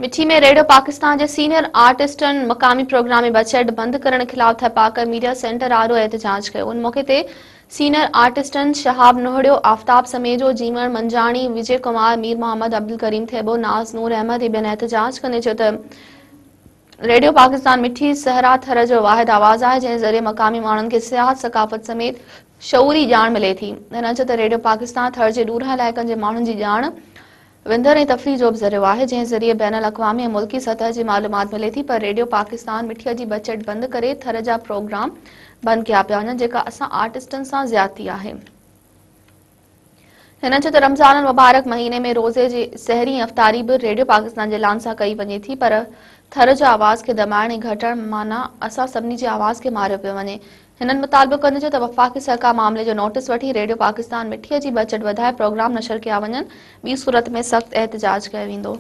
مٺي ۾ radio Pakistan جي senior آرٽسٽن مقامي پروگرامي budget بند ڪرڻ خلاف ٿرپارڪر ميڊيا سينٽر آڏو احتجاج ڪيو. ان موقعي تي سينيئر آرٽسٽن شهاب نهڙيو، آفتاب سميجو، جيوڻ منجاڻي، وجي ڪمار، مير محمد عبدالڪريم ٿيٻو، ناز نور احمد ۽ ٻين احتجاج ڪندي چيو ته ريڊيو پاڪستان مٺي صحرا ٿر جو واحد آواز آهي، جنهن ذريعي مقامي ماڻهن کي سياحت، ثقافت سميت شعوري ڄاڻ ملي ٿي. هنن چيو ته ريڊيو پاڪستان ٿر جي ڏورانهن علائقن جي ماڻهن جي ڄاڻ، وندر ۽ تفريح جو به ذريعو آهي، جنهن ذريعي بين الاقوامي ۽ ملڪي سطح جي معلومات ملي ٿي، پر ريڊيو پاڪستان مٺي جي بجيٽ بند ڪري ٿر جا پروگرام بند ڪيا پيا وڃن، جيڪا اسان آرٽسٽن سان زيادتي آهي. هنن چيو ته رمضان المبارڪ مهيني ۾ روزي جي سحري ۽ افطاري به ريڊيو پاڪستان جي اعلان سان ڪئي وڃي ٿي، پر ٿر جو آواز کي دٻائڻ ۽ گهٽڻ معنيٰ اسان سڀني جي آواز کي ماريو پيو وڃي. هنن مطالبو ڪندي چيو ته وفاقي سرڪار معاملي جو نوٽيس وٺي ريڊيو پاڪستان مٺي جي بجيٽ وڌائي پروگرام نشر ڪيا وڃن، ٻي صورت ۾ سخت احتجاج ڪيو ويندو.